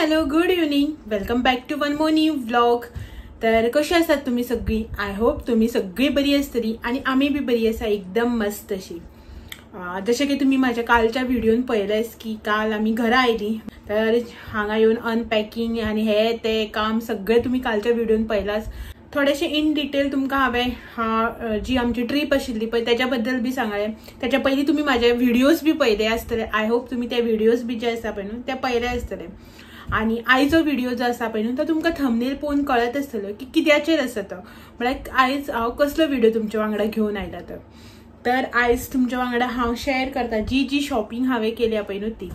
Hello, good evening, welcome back to one more new vlog. तर कशी आसात तुम्ही सगळी? I hope तुम्ही सगळी बरी आसतली आणि आमी बी बरी आसा, एकदम मस्त अशी. जशें की तुम्ही माझ्या कालच्या व्हिडिओन पळयलेंच की काल आमी घरा आयली, तर हांगा येवन अनपॅकिंग आनी हे ते काम सगळें तुम्ही कालच्या व्हिडिओन पळयलाच. थोडेशे इन डिटेल तुमकां हांवें जी आमची ट्रीप आशिल्ली पळय त्याच्या बद्दल बी सांगलें. त्याच्या पयलीं तुमी म्हाजे व्हिडियोज बी पळयले आसतले. I hope तुमी ते व्हिडियोज बी जे आसा पळय न्हू ते पळयले आसतले. आनी आयचो व्हिडियो जो आसा पळय न्हू तो तुमकां थंबनेल पळोवन कळत आसतलो की कित्याचेर आसा तो, म्हळ्यार आयज हांव कसलो व्हिडियो तुमच्या वांगडा घेवन आयला तो. तर आयज तुमच्या वांगडा हांव शेअर करता जी जी शॉपिंग हांवें केल्या पळय न्हू ती.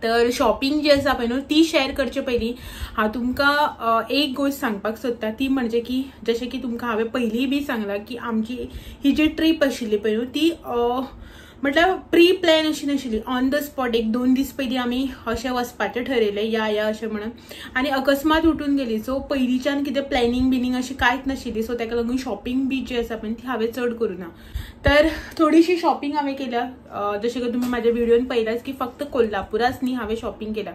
तर शॉपिंग जी आसा पळय न्हू ती शेअर करचे पयलीं हांव तुमकां एक गोश्ट सांगपाक सोदता, ती म्हणजे की जशें की तुमकां हांवें पयलीं बी सांगलां की आमची ही जी ट्रीप आशिल्ली पळय न्हू ती म्हटल्यार प्री प्लॅन अशी नाशिल्ली. ऑन the spot एक दोन दीस पयलीं आमी अशें वचपाचें ठरयलें या या अशें म्हणून, आनी अकस्मात उठून गेली. सो पयलींच्यान कितें प्लॅनिंग बिनींग अशी कांयच नाशिल्ली. सो ताका लागून शॉपिंग बी जी आसा पळय ती हांवें चड करूं ना. तर थोडीशी शॉपिंग हांवें केल्या, जशें की तुमी म्हाज्या व्हिडियोन पळयलाच की फक्त कोल्हापुराच न्ही हांवें शॉपिंग केल्या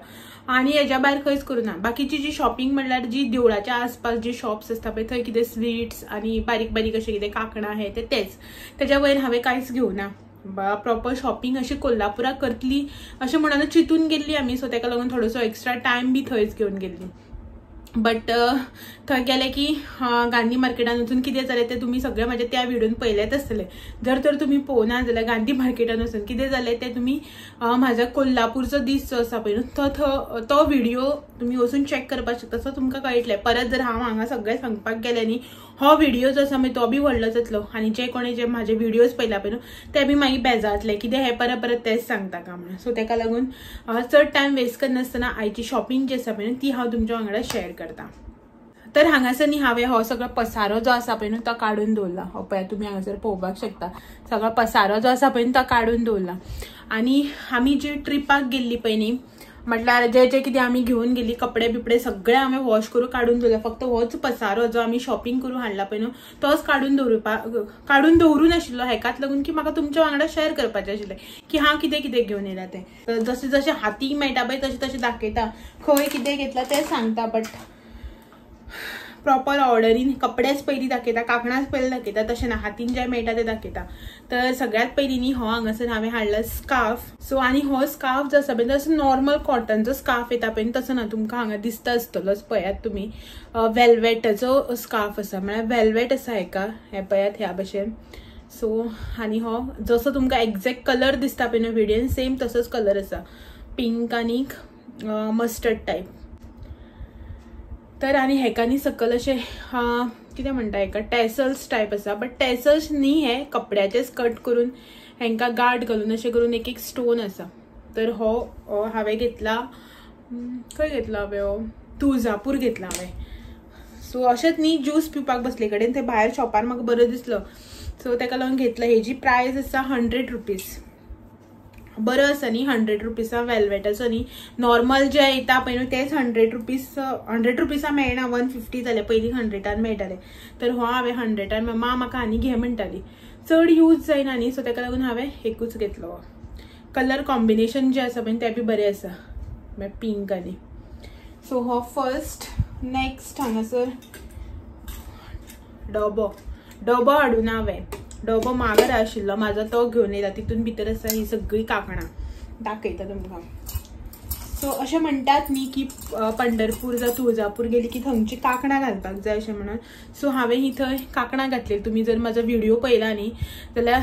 आनी हेज्या भायर खंयच करूं ना. बाकीची जी शॉपिंग म्हणल्यार जी देवळाच्या आसपास जी शॉप्स आसता पळय थंय कितें स्वीट्स आनी बारीक बारीक अशें कितें कांकणां हे ते तेच, तेज्या वयर हांवें कांयच घेवना. प्रॉपर शॉपिंग अशी कोल्हापुराक करतली अशें म्हणून चिंतून गेल्ली आमी. सो ताका लागून थोडोसो एक्स्ट्रा टायम बी थंयच घेवन गेल्ली. बट थंय गेले की गांधी मार्केटान वचून कितें जालें तें तुमी सगळें म्हाज्या त्या व्हिडियोन पळयलेंच आसतलें. जर तर तुमी पळोवना जाल्यार गांधी मार्केटान वचून कितें जालें तें तुमी म्हाज्या कोल्हापूरचो दीस जो आसा पळय न्हू तो व्हिडियो तुमी वचून चॅक करपाक शकता. सो तुमकां कळटलें. परत जर हांव हांगा सगळें सांगपाक गेलें न्ही, हो व्हिडियो जो आसा मागीर तो बी व्हडलो जातलो आनी जे कोणे जे म्हाजे व्हिडियोज पळयला पळय न्हू ते बी मागीर बेजारतले कितें हें परत परत तेंच सांगता काय म्हणून. सो ताका लागून चड टायम वेस्ट करनासतना आयची शॉपिंग जी आसा पळय न्हू ती हांव तुमच्या वांगडा शेअर करता. तर हांगासर न्ही हांवें हो सगळो पसारो जो आसा पळय न्हू तो काडून दवरला. हो पळय तुमी हांगासर पळोवपाक शकता, सगळो पसारो जो आसा पळय न्हू तो काडून दवरला. आनी आमी जी ट्रिपाक गेल्ली पळय न्ही, म्हटल्यार जे जे कितें आमी घेवन गेली कपडे बिपडे सगळे आमी वॉश करून काडून दवरले. फक्त होच पसारो जो आमी शॉपिंग करून हाडला पळय न्हू तोच काडून दवरूं नाशिल्लो. हेकाच लागून की म्हाका तुमच्या वांगडा शेअर करपाचें आशिल्लें की हांव कितें कितें घेवन येयला तें. तर जशें जशें हातीक मेळटा पळय तशें तशें दाखयता, खंय कितें घेतलां तें सांगता. बट प्रॉपर ऑर्डरीन कपडेच पयलीं दाखयता, कांकणांच पयलीं दाखयता, तशें ना, हातीन जें मेळटा तें दाखयता. तर सगळ्यांत पयलीं न्ही हो हांगासर हांवें हाडला स्कार्फ. सो आनी हो स्कार्फ जो आसा पळय तसो नॉर्मल कॉटनचो स्कार्फ येता पळय तसो ना, तुमकां हांगा दिसता आसतलोच पळयात तुमी. वेल्वेटाचो स्कार्फ आसा, म्हळ्यार वेल्वेट आसा हेका, हें पळयात ह्या भशेन. सो आनी हो जसो तुमकां एग्जॅक्ट कलर दिसता पळय न्हू व्हिडियोन सेम तसोच कलर आसा, पिंक आनी मस्टर्ड टायप. तर आनी हेका न्ही सकल अशें कितें म्हणटा हेका टॅसल्स टायप आसा, बट टॅसल्स न्ही, हे कपड्याचेच कट करून हेंकां गार्ड घालून अशें करून एक एक स्टोन आसा. तर हो हांवें घेतला, खंय घेतला हांवें? हो तुळजापूर घेतला हांवें. सो अशेंच न्ही ज्यूस पिवपाक बसले कडेन थंय भायर शॉपार म्हाका बरो दिसलो, सो ताका लागून घेतला. हेजी प्रायस आसा 100 रुपीज. बरो आसा न्ही 100 रुपीसा वेल्वेटाचो न्ही, नॉर्मल जे येता पळय न्हू तेच 100 रुपीज, 100 रुपीसा मेळना, 150 जाले, पयलीं 100 मेळटाले. तर हो हांवें 100 माँ म्हाका आनी घे म्हणटाली, चड यूज जायना न्ही, सो ताका लागून हांवें एकूच घेतलो. कलर कॉम्बिनेशन जें आसा पळय तें बी बरें आसा, म्हळ्यार पिंक आनी. सो हो फर्स्ट. नेक्स्ट हांगासर डबो, डबो हाडून हांवें, डबो मागर आशिल्लो म्हाजो तो घेवन येयला. तितून भितर आसा ही सगळीं कांकणां दाखयता तुमकां. सो अशें म्हणटात न्ही की पंढरपूर जावं तुळजापूर गेली की थंयची कांकणां घालपाक जाय अशें म्हणून. सो हांवें ही थंय कांकणां घातली. तुमी जर म्हाजो व्हिडियो पळयला न्ही जाल्यार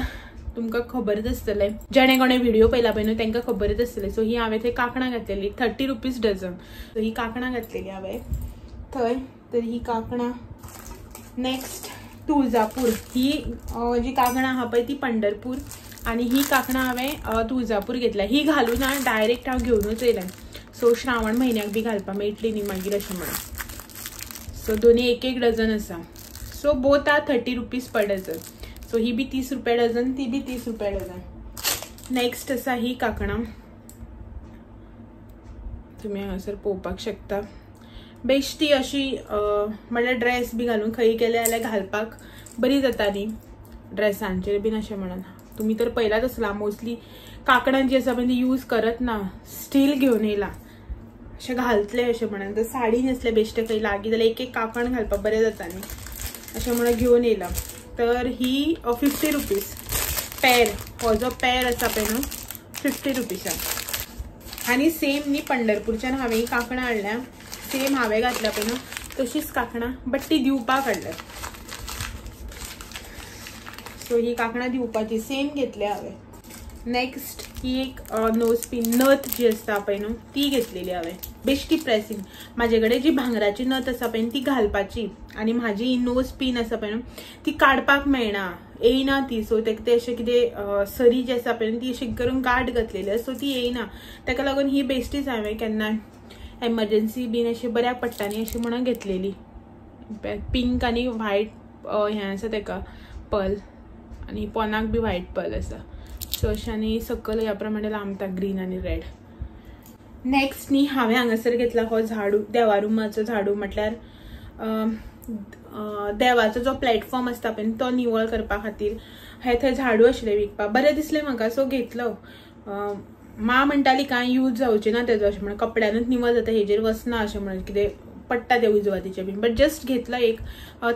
तुमकां खबरच आसतलें, जेणे कोणें व्हिडियो पळयला पळय न्हू तांकां खबरच आसतलें. सो ही हांवें थंय कांकणां घातलेली, 30 रुपीज डझन. सो ही कांकणां घातलेली हांवें थंय. तर ही कांकणां. नेक्स्ट तुळजापूर, ही जी कांकणां आहा पळय ती पंढरपूर, आनी ही कांकणां हांवें तुळजापूर घेतल्या. ही घालून ना डायरेक्ट हांव घेवनूच येयलें. सो श्रावण म्हयन्याक बी घालपाक मेळटली न्ही मागीर अशें म्हणून. सो दोनी एक एक डझन आसा. So both are 30 rupees per dozen. So ही बी 30 रुपया डझन, ती बी 30 रुपया डझन. नेक्स्ट आसा ही कांकणां, तुमी हांगासर पळोवपाक शकता. बेश्टी अशी म्हळ्यार ड्रेस बी घालून खंय गेले जाल्यार घालपाक बरी जाता न्ही ड्रेसांचेर बीन अशें म्हणून. तुमी तर पळयलाच आसला मोस्टली कांकणां जी आसा पळय ती यूज करत ना, स्टील घेवन येयला. अशें घालतलें अशें म्हणून. तर साडी न्हेसले बेश्टे खंय लागीं जाल्यार एक एक कांकण घालपाक बरें जाता न्ही अशें म्हणून घेवन येयलां. तर ही 50 रुपीज पेर, हो जो पेर आसा पळय न्हू 50 रुपीजाक. आनी सेम न्ही पंढरपूरच्यान हांवें ही कांकणां हाडल्या, सेम हांवें घातल्या पळय न्हू तशीच कांकणां, बट ती दिवपाक हाडल्या. सो ही कांकणां दिवपाची सेम घेतल्या हांवें. नेक्स्ट ही एक नोज पिन नथ जी आसता पळय न्हू ती घेतलेली हांवें, बेश्टी प्रेसिंग. म्हाजे कडेन जी भांगराची नथ आसा पळय ती घालपाची आनी म्हाजी ही नोज पिन आसा पळय न्हू ती काडपाक मेळना, येयना ती. सो तेका तें अशें कितें सरी जी आसा पळय ती अशी करून गांठ घातलेली आसा, सो ती येयना. तेका लागून ही बेश्टीच हांवें केन्ना एमर्जन्सी बीन अशें बऱ्याक पडटा न्ही अशें म्हणून घेतलेली. पिंक आनी व्हायट हें आसा तेका पर्ल आनी पोनाक बी व्हायट पर्ल आसा. सो अशें आनी सकयल ह्या प्रमाणे लांबता ग्रीन आनी रेड. नेक्स्ट न्ही हांवें हांगासर घेतला हो झाडू, देवारुमाचो झाडू. म्हटल्यार देवाचो जो प्लॅटफॉर्म आसता पळय तो निवळ करपा खातीर हे थंय झाडू आशिल्ले विकपाक, बरें दिसलें म्हाका सो घेतलो. माँ म्हणटाली कांय यूज जावचें ना तेजो अशें म्हणून, कपड्यानूच निवळ जाता हेजेर वचना अशें म्हणून, कितें पडटा ते उजवातीचे बीन, बट जस्ट घेतलो एक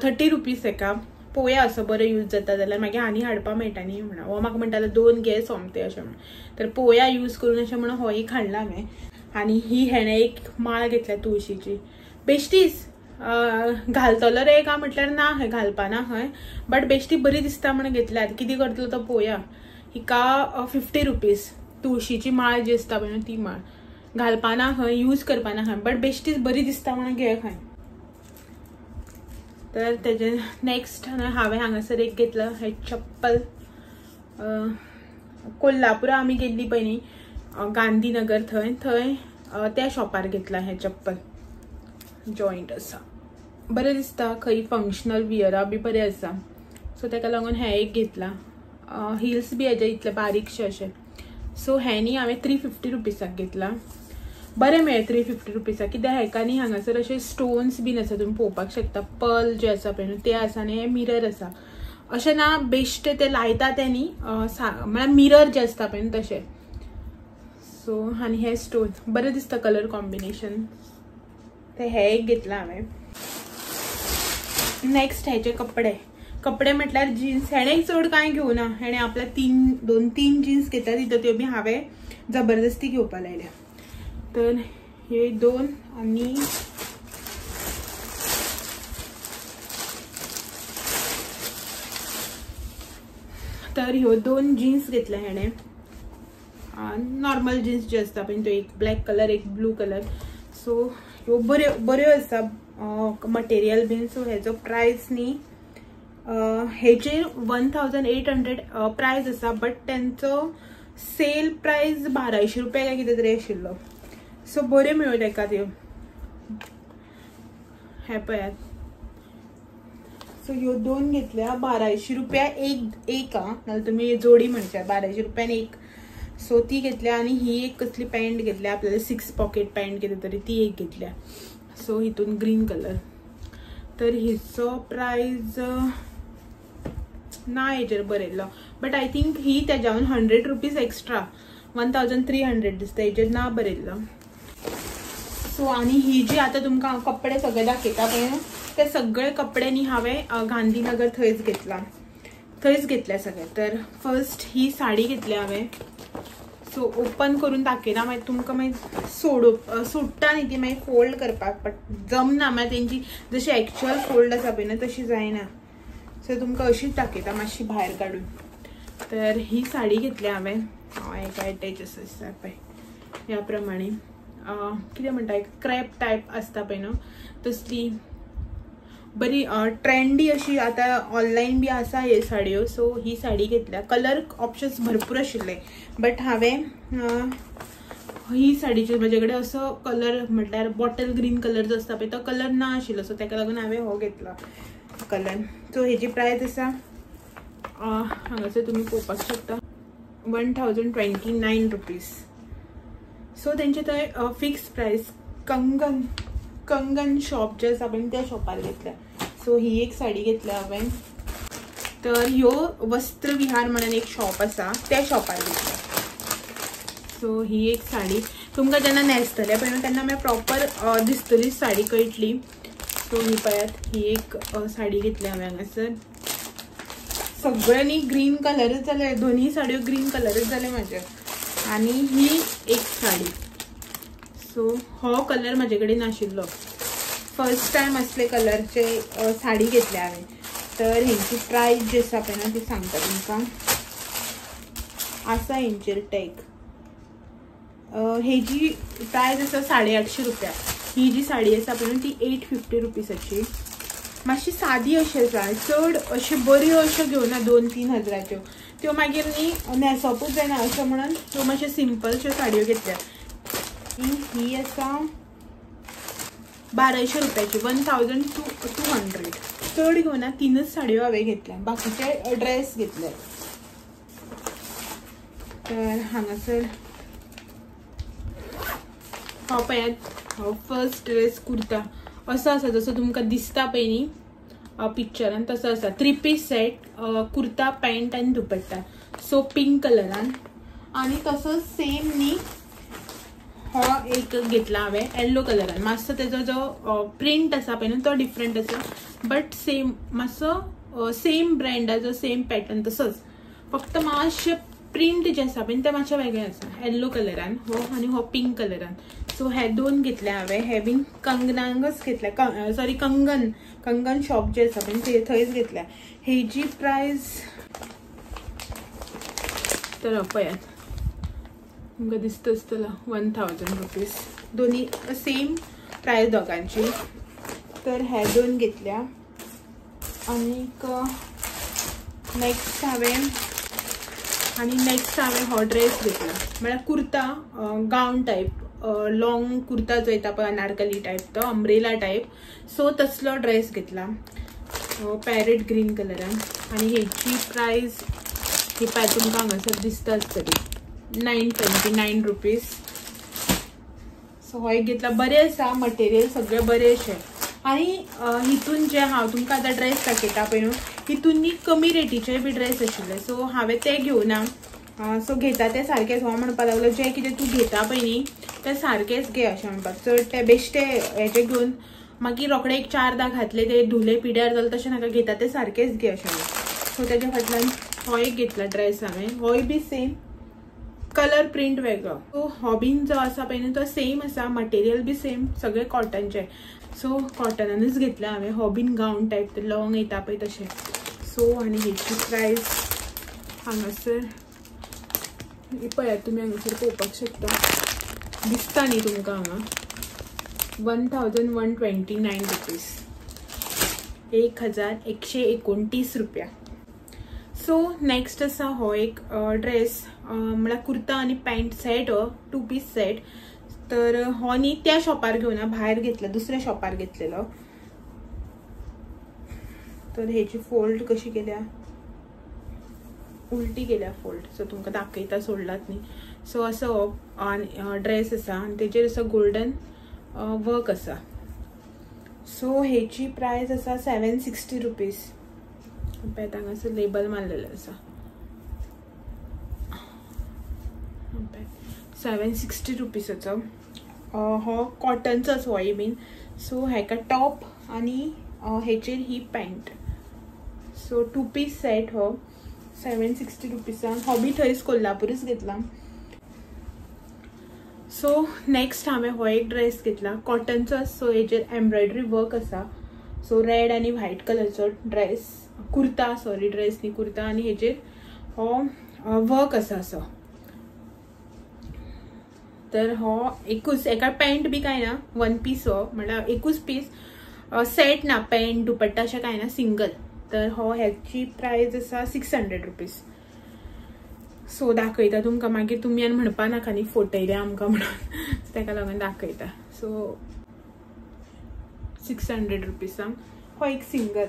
30 रुपीज तेका. पोवया असो बरो यूज जाता जाल्यार मागीर आनी हाडपाक मेळटा न्ही म्हणून. हो म्हाका म्हणटालो 2 घे सोमते अशें म्हणून, तर पोवया यूज करून अशें म्हणून हो एक हाडला हांवें. आनी ही हेणें एक माळ घेतल्या तुळशीची, बेश्टीच घालतलो रे काय म्हटल्यार ना, खंय घालपाना खंय, बट बेश्टी बरी दिसता म्हणून घेतल्या. कितें करतलो तो पोवया. हिका 50 रुपीज तुळशीची माळ जी आसता पळय ती माळ, घालपाना खंय, यूज करपाना खंय, बट बेश्टीच बरी दिसता म्हणून घे खंय. तर तेजे नेक्स्ट हांवें हांगासर एक घेतलं हें चप्पल. कोल्हापुरा आमी गेल्ली पळय न्ही गांधीनगर, थंय थंय त्या शॉपार घेतला हें चप्पल. जॉयंट आसा, बरें दिसता, खंय फंक्शनल वियरा बी बरें आसा. सो तेका लागून हें एक घेतलां. हिल्स बी हेजे इतले बारीकशे अशे. सो हें न्ही हांवें 350 रुपीजाक घेतलां, बरें मेळ्ळें 350 रुपीजाक. कित्याक हेका न्ही हांगासर अशे स्टोन्स बीन आसा, तुमी पळोवपाक शकता. पर्ल जे आसा पळय न्हू ते आसा आनी हे मिरर आसा. अशें ना बेश्टे ते लायता ते न्ही, म्हळ्यार मिरर जे आसता पळय न्हू तशें. सो आनी हे स्टोन बरें दिसता कलर कॉम्बिनेशन, ते हे एक घेतलां हांवें. नेक्स्ट हेचे कपडे, कपडे म्हटल्यार जीन्स. हेणें चड कांय घेवना, हेणें आपल्या 2-3 जीन्स घेतल्या तितून त्यो बी हांवें जबरदस्ती घेवपा लायल्या. तर हे 2 आनी तर ह्यो 2 जीन्स घेतल्या हेणें, नॉर्मल जीन्स जे आसता पळय त्यो, एक ब्लॅक कलर एक ब्लू कलर. सो ह्यो बऱ्यो बऱ्यो आसा मटेरियल बीन. सो हेजो प्रायस न्ही हेचेर 1800 प्रायस आसा, बट तेंचो सेल प्रायस 1200 रुपया काय कितें तरी आशिल्लो. सो बऱ्यो मेळ्ळ्यो तेका त्यो, हे पळयात. सो ह्यो 2 घेतल्या 1200 रुपया एक एक, नाल्यार तुमी जोडी म्हणशात 1200 रुपयान एक. सो ती घेतल्या. आनी ही एक कसली पॅन्ट घेतल्या आपल्याला, 6 पॉकेट पॅन्ट कितें तरी, ती एक घेतल्या. सो हितून ग्रीन कलर. तर हिचो प्रायस ना हेजेर बरयल्लो, बट I think he तेज्याहून 100 रुपीज एक्स्ट्रा, 1300 दिसता, हेजेर ना बरयल्लो. सो आनी ही जी आतां तुमकां कपडे सगळे दाखयता पळय ते सगळे कपडे न्ही हांवें गांधीनगर थंयच घेतला, थंयच घेतल्या सगळे. तर फर्स्ट ही साडी घेतल्या हांवें. सो ओपन करून दाखयना, मागीर तुमकां मागीर सोडटा न्ही ती, मागीर फोल्ड करपाक बट जमना, मागीर तेंची जशी एक्चुअल फोल्ड आसा पळय न्हू तशी जायना. सो तुमकां अशीच दाखयता मातशी भायर काडून. तर ही साडी घेतल्या हांवें, हेका एटॅच आसा दिसता पळय ह्या प्रमाणे, कितें म्हणटा एक क्रॅप टायप आसता पळय न्हू तसली बरी ट्रेंडी अशी आतां ऑनलायन बी आसा हे साडयो. सो ही साडी घेतल्या. कलर ऑप्शन्स भरपूर आशिल्ले, बट हांवें ही साडीचेर म्हजे कडेन असो कलर म्हटल्यार बॉटल ग्रीन कलर जो आसता पळय तो कलर ना आशिल्लो, सो ताका लागून हांवें हो घेतला कलर. सो हेजी प्रायस आसा हांगासर तुमी पळोवपाक शकता 1029 रुपीज. सो तेंचे थंय फिक्स प्रायस कंगन कंगन शॉप जे आसा पळय त्या शॉपार घेतल्या. सो ही एक साडी घेतल्या हांवें. तर ह्यो वस्त्रविहार म्हणून एक शॉप आसा त्या शॉपार घेतल्या. सो ही एक साडी तुमकां जेन्ना न्हेसतले पळय न्हू तेन्ना मागीर प्रॉपर दिसतली साडी कळटली. सो ही पळयात ही एक साडी घेतली हांवें हांगासर. सगळे न्ही ग्रीन कलरच जाले, दोनूय साडयो ग्रीन कलरच जाले म्हाजे. आनी ही एक साडी. सो हो कलर म्हाजे कडेन नाशिल्लो, फर्स्ट टायम असले कलरचे साडी घेतल्या हांवें. तर हेंची प्रायस जी आसा पळय ना ती सांगता तुमकां. आसा हेंचेर टॅग. हेजी प्रायस आसा 850 रुपया. ही जी साडी आसा पळय ती 850 रुपीसाची. मातशी सादी अशी आसा, चड अश्यो बऱ्यो अश्यो घेवना 2-3 हजाराच्यो, त्यो मागीर न्ही न्हेसपूच जायना अशें म्हणून त्यो मातश्यो सिंपलश्यो साडयो घेतल्या. ही आसा 1200 रुपयाची, 1200. चड घेवना, 3च साडयो हांवें घेतल्या, बाकीचे ड्रेस घेतले. तर हांगासर हो पळयात हो फर्स्ट ड्रेस कुर्ता असो आसा, जसो तुमकां दिसता पळय न्ही पिक्चरान तसो आसा. 3 पीस सेट, कुर्ता, पॅन्ट आनी दुपट्टा. सो पिंक कलरान. आनी तसोच सेम न्ही हो एक घेतला हांवें येल्लो कलरान. मातसो तेजो जो प्रिंट आसा पळय न्हू तो डिफरंट आसा, बट सेम मातसो सेम ब्रँडाचो सेम पॅटर्न तसोच, फक्त मातशें प्रिंट जे आसा पळय ते मातशें वेगळें आसा. येल्लो कलरान हो आनी हो पिंक कलरान. सो हे 2 घेतले हांवें. हे बीन कंगनांगच घेतल्या, सॉरी कंगन, कंगन शॉप जे आसा पळय ते थंयच घेतल्या. हेजी प्रायस तर पळयात तुमकां दिसता आसतलो 1000 रुपीज. दोन्ही सेम प्रायस दोगांची. तर हे 2 घेतल्या. आनीक नेक्स्ट हांवें हो ड्रेस घेतला, म्हळ्यार कुर्ता, गावन टायप, लॉंग कुर्ता जो येता पळय अनारकली टायप, तो अम्ब्रेला टायप. सो तसलो ड्रेस घेतला पॅरेट ग्रीन कलरान. आनी हेची प्रायस ही पळय तुमकां हांगासर दिसता आसतली 929 रुपीज. सो हो एक घेतला. बरें आसा मटेरियल सगळें बरें अशें. आनी हितून जे हांव तुमकां आतां ड्रेस दाखयता पळय न्हू हितून न्ही कमी रेटीचे बी ड्रेस आशिल्ले. सो हांवें ते घेवना. सो घेता ते सारकेच. हो म्हणपाक लागलो जें कितें तूं घेता पळय न्ही ते सारकेच घे अशें म्हणपाक. चड ते बेश्टे हेजे घेवन मागीर रोखडे एक 4दा घातले ते धुले पिड्यार जालें तशें नाका, घेता ते सारकेच घे अशें म्हणून. सो तेज्या फाटल्यान हो एक घेतला ड्रेस हांवें. होय बी सेम कलर प्रिंट वेगळो. सो हो बीन जो आसा पळय न्हू तो सेम आसा, मटेरियल बी सेम, सगळे कॉटनचे. सो कॉटनानूच घेतला हांवें. हो बीन गावन टायप, लॉंग येता पळय तशें. सो आनी हेची प्रायस हांगासर पळयात तुमी हांगासर पळोवपाक शकता, दिसता न्ही तुमकां हांगा 1129 रुपीज, 1129 रुपया. सो नेक्स्ट आसा हो एक ड्रेस, म्हळ्यार कुर्ता आनी पॅन्ट सेट, हो 2 पीस सेट. तर हो न्ही त्या शॉपार घेवना, भायर घेतला, दुसऱ्या शॉपार घेतलेलो. तर हेची फोल्ड कशी केल्या, उलटी केल्या फोल्ड. सो तुमकां दाखयता, सोडलात न्ही. सो असो हो ड्रेस आसा आनी तेजेर असो गोल्डन वर्क आसा. सो हेची प्रायस आसा 760 रुपीज. पळयात हांगासर लेबल मारलेलें आसा 760 रुपीसाचो. हो कॉटनचोच होय बीन. सो हेका टॉप आनी हेचेर ही पॅन्ट. सो 2 पीस सेट हो 760 रुपीसान. हो बी थंयच कोल्हापूरच घेतला. सो नेक्स्ट हांवें हो एक ड्रेस घेतला कॉटनचो. सो हेजेर एम्ब्रॉयडरी वर्क आसा. सो रेड आनी व्हायट कलरचो ड्रेस, कुर्ता, सॉरी ड्रेस न्ही कुर्ता, आनी हेजेर हो वर्क आसा असो. तर हो एकूच, एका पॅन्ट बी कांय ना, 1 पीस हो, म्हळ्यार एकूच पीस सेट ना, पॅन्ट दुपट्टा अशें कांय ना, सिंगल. तर हो हेची प्रायस आसा 600 रुपीज. सो दाखयता तुमकां, मागीर तुमी आनी म्हणपा नाका न्ही फटयले आमकां म्हणून, तेका लागून दाखयता. सो 600 रुपीसांक हो एक सिंगल.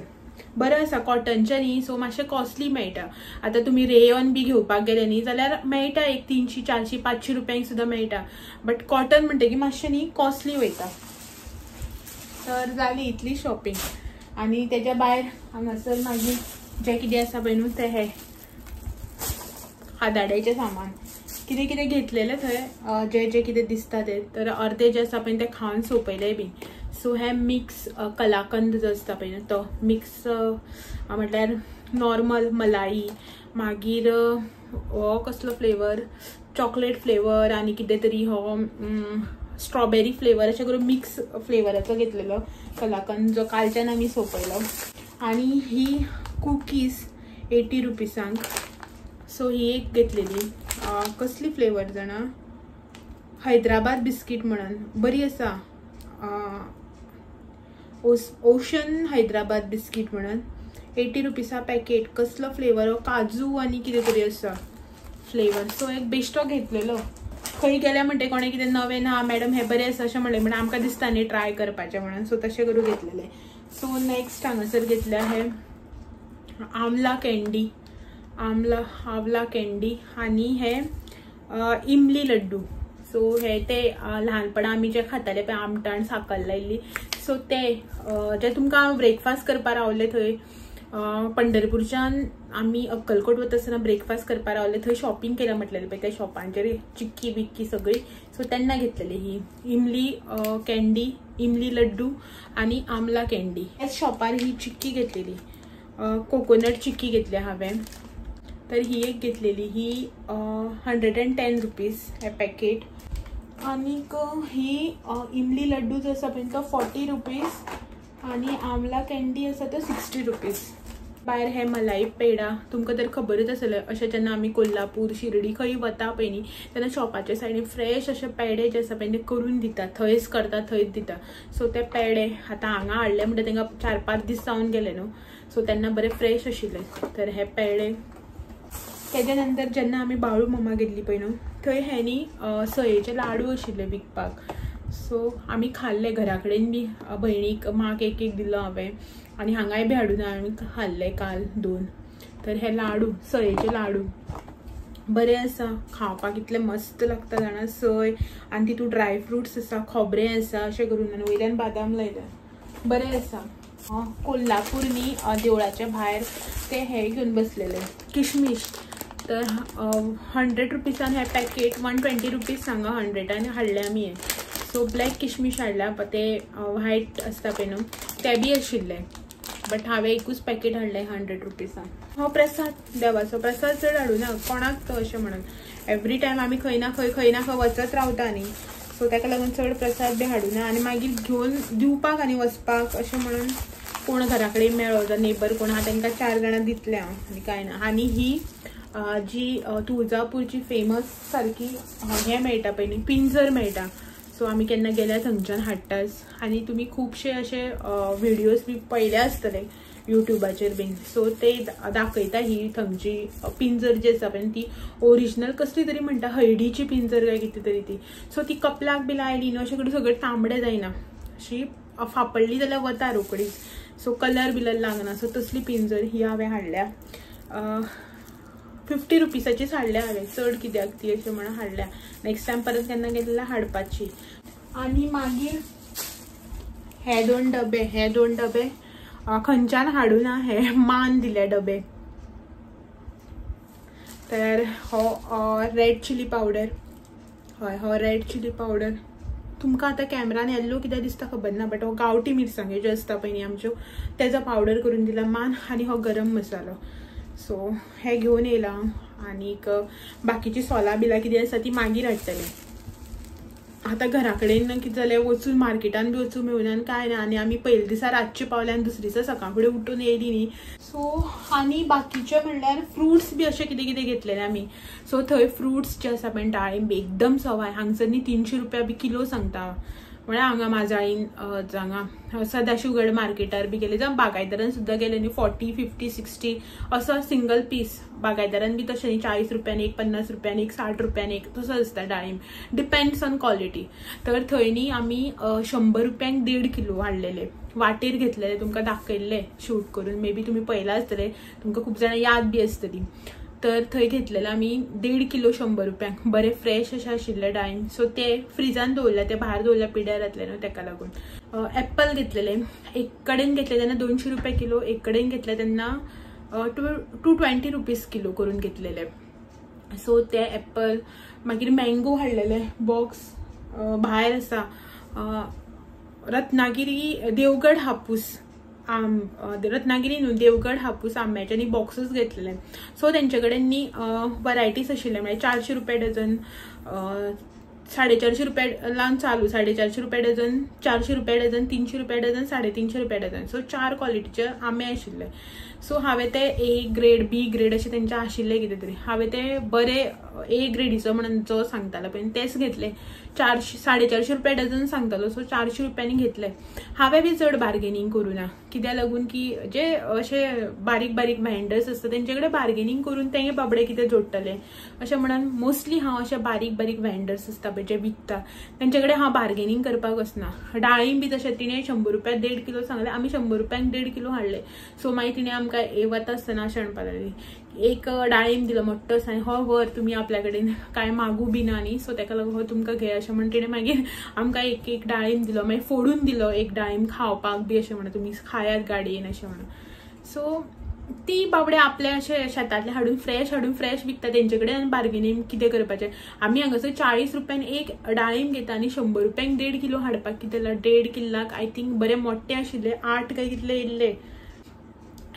बरें आसा कॉटनचें न्ही, सो मातशें कॉस्टली मेळटा. आतां तुमी रेयॉन बी घेवपाक गेले न्ही जाल्यार मेळटा एक 300, 400, 500 रुपयांक सुद्दां मेळटा, बट कॉटन म्हणटकीर मातशें न्ही कॉस्टली वयता. तर जाली इतली शॉपिंग. आनी तेज्या भायर हांगासर मागीर जें कितें आसा पळय न्हू तें हें हादाड्याचें सामान कितें कितें घेतलेलें थंय जे जे कितें दिसता ते तर अर्दे जे आसा पळय ते खावन सोंपयले बी. सो हे मिक्स कलाकंद जो आसता पळय तो मिक्स म्हटल्यार नॉर्मल मलाई, मागीर हो कसलो फ्लेवर चॉकलेट फ्लेवर आनी कितें तरी हो स्ट्रॉबेरी फ्लेवर अशें करून मिक्स फ्लेवराचो घेतलेलो कलाकंद जो कालच्यान आमी सोंपयलो. आनी ही कुकीज 80 रुपीसांक. सो ही एक घेतलेली. कसली फ्लेवर जाणा, हैदराबाद बिस्कीट म्हणून बरी आसा, ओशन हैदराबाद बिस्कीट म्हणून 80 रुपीसा पॅकेट. कसलो फ्लेवर, काजू आनी कितें तरी आसा फ्लेवर. सो एक बेश्टो घेतलेलो. खंय गेल्या म्हणटे कोणें कितें नवें ना मॅडम हें बरें आसा अशें म्हणलें म्हणून आमकां दिसता न्ही ट्राय करपाचें म्हणून, सो तशें करून घेतलेलें. सो नेक्स्ट हांगासर घेतल्या हे आमला कॅन्डी, आवला कॅन्डी आनी हे इमली लड्डू. सो हे ते ल्हानपणा आमी जे खाताले पळय आमटाण साकर लायिल्ली, सो ते जे तुमकां ब्रेकफास्ट करपा रावले थंय पंढरपूरच्यान आमी अक्कलकोट वता आसतना ब्रेकफास्ट करपा रावले थंय शॉपिंग केलें म्हटलेलें पळय त्या शॉपांचेर चिक्की बिक्की सगळी, सो तेन्ना घेतलेली ही इमली कॅन्डी, इमली लड्डू आनी आमला कॅन्डी. ह्याच शॉपार ही चिक्की घेतलेली, कोकोनट चिक्की घेतल्या हांवें. तर ही एक घेतलेली, ही 110 रुपीज हे पॅकेट. आनीक ही इमली लड्डू जो आसा पळय तो 40 रुपीज आनी आमला कॅन्डी आसा तो 60 रुपीज. भायर हे मलाई पेडा तुमकां तर खबरूच आसलें, अशें जेन्ना आमी कोल्हापूर शिर्डी खंय वता पळय न्ही तेन्ना शॉपाच्या सायडीन फ्रेश अशे पेडे जे आसा पळय ते करून दिता, थंयच करता थंयच दिता. सो ते पेडे आतां हांगा हाडले म्हणटा तांकां 4-5 दीस जावन गेले न्हू, सो तेन्ना बरे फ्रेश आशिल्ले. तर हे पेडे. तेज्या नंतर जेन्ना आमी बाळू मामा गेल्ली पळय न्हू थंय हे न्ही सयेचे लाडू आशिल्ले विकपाक. सो आमी खाल्ले घरा कडेन बी, भयणीक माक एक एक दिलो हांवें आनी हांगाय बी हाडून आमी खाल्ले काल 2. तर हे लाडू सयेचे लाडू बरे आसा खावपाक, इतले मस्त लागता जाणा. सय आनी तितून ड्राय फ्रुट्स आसा, खोबरें आसा अशें करून आनी वयल्यान बादाम लायल्या, बरें आसा. कोल्हापूर न्ही देवळाच्या भायर ते हे घेवन बसलेले किशमीश. तर 100 रुपीसान हे पॅकेट, 120 रुपीज सांगा 100 हाडले आमी हे. सो ब्लॅक किशमीश हाडल्या, ते व्हायट आसता पळय न्हू ते बी आशिल्ले, बट हांवें एकूच पॅकेट हाडलें 100 रुपीसान. हो प्रसाद देवाचो प्रसाद चड हाडूना कोणाक तो अशें म्हणून, एवरी टायम आमी खंय ना खंय खंय ना खंय वचत रावता न्ही, सो ताका लागून चड प्रसाद बी हाडूना आनी मागीर घेवन दिवपाक आनी वचपाक अशें म्हणून कोण घरा कडेन मेळ्ळो जावं नेबर कोण आहा तांकां 4 जाणां दितलें हांव आनी कांय ना. आनी ही जी तुळजापूरची फेमस सारकी हें मेळटा पळय न्ही पिंजर मेळटा, सो आमी केन्ना गेल्यार थंयच्यान हाडटाच. आनी तुमी खुबशे अशे व्हिडियोज बी पळयले आसतले युट्यूबाचेर बीन, सो ते दाखयता ही थंयची पिंजर जी आसा पळय ती ओरिजिनल कसली तरी म्हणटा हळदीची पिंजर काय कितें तरी ती. सो ती कपलाक बी लायली न्हू अशें करून सगळें तांबडें जायना, अशी फापडली जाल्यार वता रोकडीच, सो कलर बिलर लागना. सो तसली पिंजर ही हांवें हाडल्या, 50 रुपीसाचीच हाडल्या हांवें, चड कित्याक ती अशें म्हणून हाडल्या. नेक्स्ट टायम परत केन्ना गेले जाल्यार हाडपाची. आनी मागीर हे 2 डबे, हे 2 डबे खंयच्यान हाडूना, हे मान दिले डबे. तर हो रेड चिली पावडर, हय हो रेड चिली पावडर तुमकां आतां कॅमेरान येल्लो कित्याक दिसता खबर ना, बट हो गांवठी मिरसांग्यो ज्यो आसता पळय न्ही आमच्यो तेजो पावडर करून दिला मान. आनी हो गरम मसालो. सो हे घेवन येयला हांव आनीक बाकीची सोलां बिलां कितें आसा ती मागीर हाडटलें. आतां घरा कडेन कितें जालें वचून मार्केटान बी वचूंक मेळना आनी कांय ना, आनी आमी पयले दिसा रातचे पावले आनी दुसरे दिसा सकाळ फुडें उठून येयली न्ही. सो आनी बाकीचे म्हणल्यार फ्रुट्स बी अशें कितें कितें घेतलेलें आमी. सो थंय फ्रुट्स जे आसा पळय डाळिंब एकदम सवाय, हांगसर न्ही 300 रुपया बी किलो सांगता, म्हळ्यार हांगा माजाळीन हांगा सदाशिवगड मार्केटार बी गेले जावं बागायदारान सुद्दां गेले न्ही 40, 50, 60 असो सिंगल पीस. बागायदारान बी तशें न्ही 40 रुपयान एक, 50 रुपयान एक, 60 रुपयान एक तसो आसता डाळिंब, डिपेंड्स ऑन क्वॉलिटी. तर थंय न्ही आमी 100 रुपयांक 1.5 किलो हाडलेले, वाटेर घेतलेले, तुमकां दाखयल्ले शूट करून, मे बी तुमी पळयलां आसतलें, तुमकां खूब जाणां याद बी आसतली. तर थंय घेतलेले आमी 1.5 किलो 100 रुपयांक, बरे फ्रेश अशें आशिल्ले डाळिंब. सो ते फ्रिजान दवरले, ते भायर दवरले पिड्यार जातले न्हू तेका लागून. एप्पल घेतलेले, एक कडेन घेतले तेन्ना 200 रुपया किलो, एक कडेन घेतले तेन्ना 220 रुपीज किलो करून घेतलेले. सो ते एप्पल, मागीर मँगो हाडलेले बॉक्स भायर आसा. रत्नागिरी देवगड हापूस आम रत्नागिरी न्हू देवगड हापूस आंब्याचे न्ही बॉक्सूच घेतलेले. सो तेंचे कडेन न्ही वरायटीज आशिल्ले, म्हळ्यार 400 रुपया डझन, 450 रुपया लावन चालू, 450 रुपया डझन, 400 रुपया डझन, 300 रुपया डझन, 350 रुपया डझन. सो 4 क्वॉलिटीचे आंबे आशिल्ले. सो हांवें ते ए ग्रेड बी ग्रेड अशें तेंचे आशिल्ले कितें तरी, हांवें ते बरे ए ग्रेडीचो म्हणून जो सांगतालो पळय तेच घेतले. 400 450 रुपया डझन सांगतालो, सो 400 रुपयांनी घेतले. हांवें बी चड बार्गेनींग करूं ना, कित्याक लागून की जे अशे बारीक बारीक व्हेंडर्स आसता तेंचे कडेन बार्गेनींग करून तेंगे बाबडे कितें जोडटले अशें म्हणून मोस्टली हांव अशे बारीक बारीक व्हेंडर्स आसता पळय जे विकता तेंचे कडेन हांव बार्गेनींग करपाक वचना. डाळीम बी तशें तिणें 100 रुपया 1.5 किलो सांगलें, आमी 100 रुपयांक 1.5 किलो हाडले. सो मागीर तिणें आमकां वता आसतना अशें म्हणपाक लागली, एक डाळीम दिलो मोठो आसा हो व्हर, तुमी आपल्या कडेन कांय मागू बी ना न्ही, सो तेका लागून हो तुमकां घे अशें म्हण तिणें मागीर आमकां एक एक डाळीम दिलो. मागीर फोडून दिलो एक डाळीम खावपाक बी अशें म्हणून, तुमी खायात गाडयेन अशें म्हणून. सो ती बाबडे आपले अशे शेतांतले हाडून फ्रेश हाडून फ्रेश विकता, तेंचे कडेन आनी बार्गेनींग कितें करपाचें. आमी हांगासर 40 रुपयान एक डाळीम घेता आनी 100 रुपयांक 1.5 किलो हाडपाक कितें जाल्यार 1.5 किल्लाक I think बरे मोठे आशिल्ले, 8 काय कितले येयल्ले.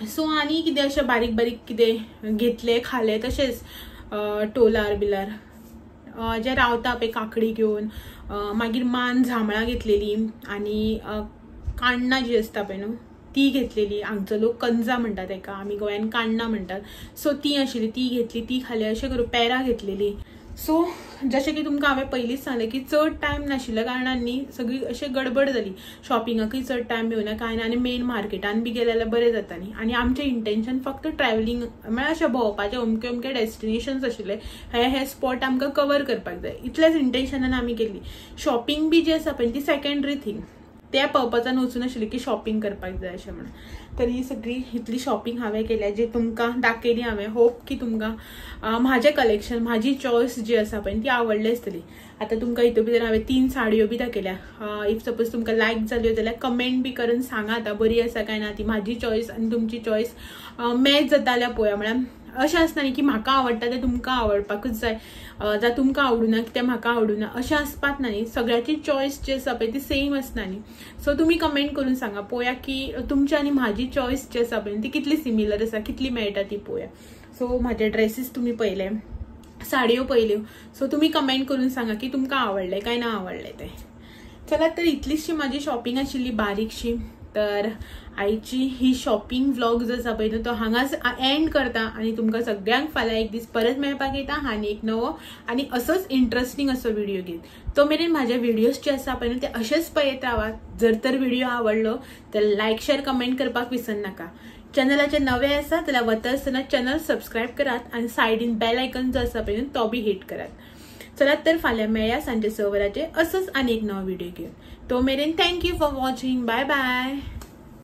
सो आनी कितें अशें बारीक बारीक कितें घेतले खाले, तशेंच टोलार बिलार जे रावता पळय काकडी घेवन, मागीर मान जांबळां घेतलेली आनी काण्णां जी आसता पळय न्हू ती घेतलेली. हांगचो लोक कंजा म्हणटा तेका, आमी गोंयान काण्णां म्हणटात. सो ती आशिल्ली ती घेतली, ती खाली अशें करून पेरां घेतलेली. सो जशें की तुमकां हांवें पयलींच सांगलें की चड टायम नाशिल्ल्या कारणान न्ही सगळी अशें गडबड जाली, शॉपिंगाकूय चड टायम मेळना कांय ना, आनी मेन मार्केटान बी गेले जाल्यार बरें जाता न्ही. आनी आमचें इंटेन्शन फक्त ट्रॅवलिंग म्हळ्यार अशें भोंवपाचें, अमके अमके डेस्टिनेशन्स आशिल्ले, हे हे स्पॉट आमकां कवर करपाक जाय इतल्याच इंटेन्शनान आमी गेल्ली. शॉपिंग बी जी आसा पळय ती सेकेंडरी थींग, त्या पर्पजान वचून आशिल्लें की शॉपिंग करपाक जाय अशें म्हणून. तर ही सगळी इतली शॉपिंग हांवें केल्या जी तुमकां दाखयली. हांवें होप की तुमकां म्हाजें कलेक्शन म्हाजी चॉयस जी आसा पळय ती आवडली आसतली. आतां तुमकां हितून भितर हांवें 3 साडयो बी दाखयल्या. If suppose तुमकां लायक जाल्यो जाल्यार कमेंट बी करून सांगा आतां बरी आसा काय ना ती म्हाजी चॉयस आनी तुमची चॉयस मॅच जाता जाल्यार पळोवया. म्हळ्यार अशें आसना न्ही की म्हाका आवडटा तें तुमकां आवडपाकूच जाय, जावं तुमकां आवडुना की तें म्हाका आवडुना अशें आसपाक ना न्ही. सगळ्याची चॉयस जी आसा पळय ती सेम आसना न्ही. सो तुमी कमेंट करून सांगा पळोवया की तुमची आनी म्हाजी चॉयस जी आसा पळय ती कितली सिमिलर आसा, कितली मेळटा ती पळोवया. सो म्हाजे ड्रेसीस तुमी पळयले, साडयो पळयल्यो, सो तुमी कमेंट करून सांगा की तुमकां आवडलें काय ना आवडलें तें. चला तर इतलीशी म्हाजी शॉपिंग आशिल्ली बारीकशी. तर आयची ही शॉपिंग व्लॉग जो आसा पळय तो हांगाच एंड करता आनी तुमकां सगळ्यांक फाल्यां एक दीस परत मेळपाक येता आनी एक नवो आनी असोच इंट्रस्टिंग असो व्हिडिओ घेत. तो मेरेन म्हाजे व्हिडियोज जे आसा पळय ते अशेच पळयत रावात. जर तर व्हिडिओ आवडलो तर लायक शेअर कमेंट करपाक विसरनाका. चॅनलाचे नवे आसा जाल्यार वता आसतना चॅनल सबस्क्रायब करात आनी सायडीन बेल आयकन जो आसा पळय तो बी हिट करात. चलात तर फाल्यां मेळया सांजे 6 वरांचेर असोच आनी एक नवो व्हिडिओ घेवन. तो मेरेन thank you for watching. Bye bye.